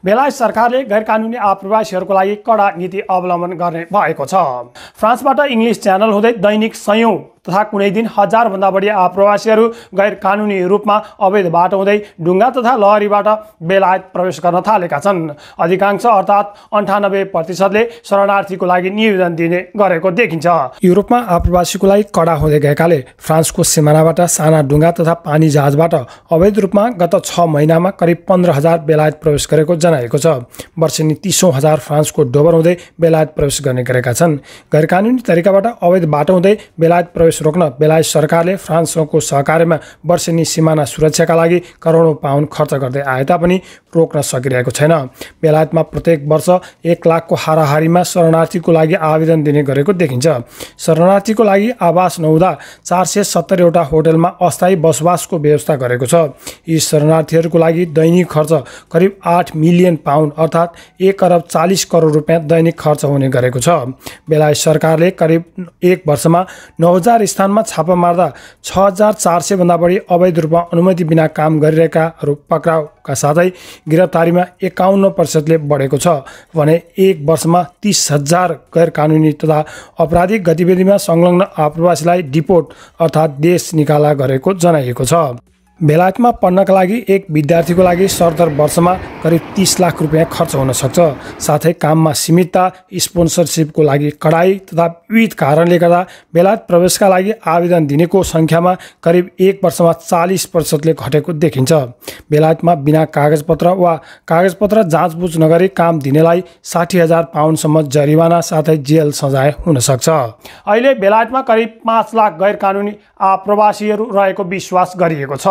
बेलायत सरकारले गैरकानुनी आप्रवासीहरूको लागि कडा नीति अवलम्बन गर्ने भएको छ। फ्रान्सबाट इङ्ग्लिस च्यानल हुँदै दैनिक सयौं तथा कुनै दिन हजारभन्दा बढी आप्रवासीहरू गैरकानुनी रूपमा अवैध बाटो हुँदै ढुङ्गा तथा लहरीबाट बेलायत प्रवेश गर्न थालेका छन्। अधिकांश अर्थात् 98%ले शरणार्थीको लागि निवेदन दिने गरेको देखिन्छ। युरोपमा आप्रवासीको लागि कडा हुँदै गएकाले फ्रान्सको सिमानाबाट साना ढुङ्गा तथा पानी जहाजबाट अवैध रूपमा गत 6 महिनामा करिब 15,000 बेलायत प्रवेश गरेको जनाएको छ। वर्षेनी 30,000 हजार फ्रान्सको डोबर हुँदै बेलायत प्रवेश गर्ने गरेका छन्। गैरकानुनी तरिकाबाट अवैध बाटो हुँदै बेलायत प्रवेश रोक्न बेलायत सरकारले फ्रान्सको सहकार्यमा वर्षेनी सिमाना सुरक्षाका लागि करोडौं पाउन्ड खर्च गर्दै आए तापनि रोक्न सकिरहेको छैन। बेलायतमा प्रत्येक वर्ष 1 लाखको हाराहारीमा शरणार्थीको लागि आवेदन दिने गरेको देखिन्छ। शरणार्थीको लागि आवास नहुँदा 470 वटा होटलमा अस्थायी बसोबासको व्यवस्था गरेको छ। यी शरणार्थीहरूको लागि दैनिक खर्च करिब 8 मिलियन पाउन्ड अर्थात् 1 अरब 40 करोड रुपियाँ दैनिक खर्च हुने गरेको छ। बेलायत सरकारले करिब 1 वर्षमा 9000 स्थानमा छापा मार्दा 6400 भन्दा बढी अवैध रूपमा अनुमति बिना काम गरिरहेकाहरू पक्राउका साथै गिरफ्तारीमा 51% बढेको छ भने 1 वर्षमा 30,000 गैरकानुनी तथा आपराधिक गतिविधिमा संलग्न आप्रवासीलाई डिपोर्ट अर्थात् देश निकाला गरेको जनाइएको छ। बेलायतमा पढ्नका लागि एक विद्यार्थीको लागि सरदर वर्षमा करिब 30 लाख रुपियाँ खर्च हुन सक्छ। साथै काममा सीमितता, स्पोन्सरसिपको लागि कडाई तथा विविध कारणले गर्दा बेलायत प्रवेशका लागि आवेदन दिनेको संख्यामा करिब 1 वर्षमा 40%ले घटेको देखिन्छ। बेलायतमा बिना कागजपत्र वा कागजपत्र जाँचबुझ नगरी काम दिनेलाई 60,000 पाउन्डसम्म जरिवाना साथै जेल सजाय हुन सक्छ। अहिले बेलायतमा करिब 5 लाख गैरकानुनी आप्रवासीहरू रहेको विश्वास गरिएको छ।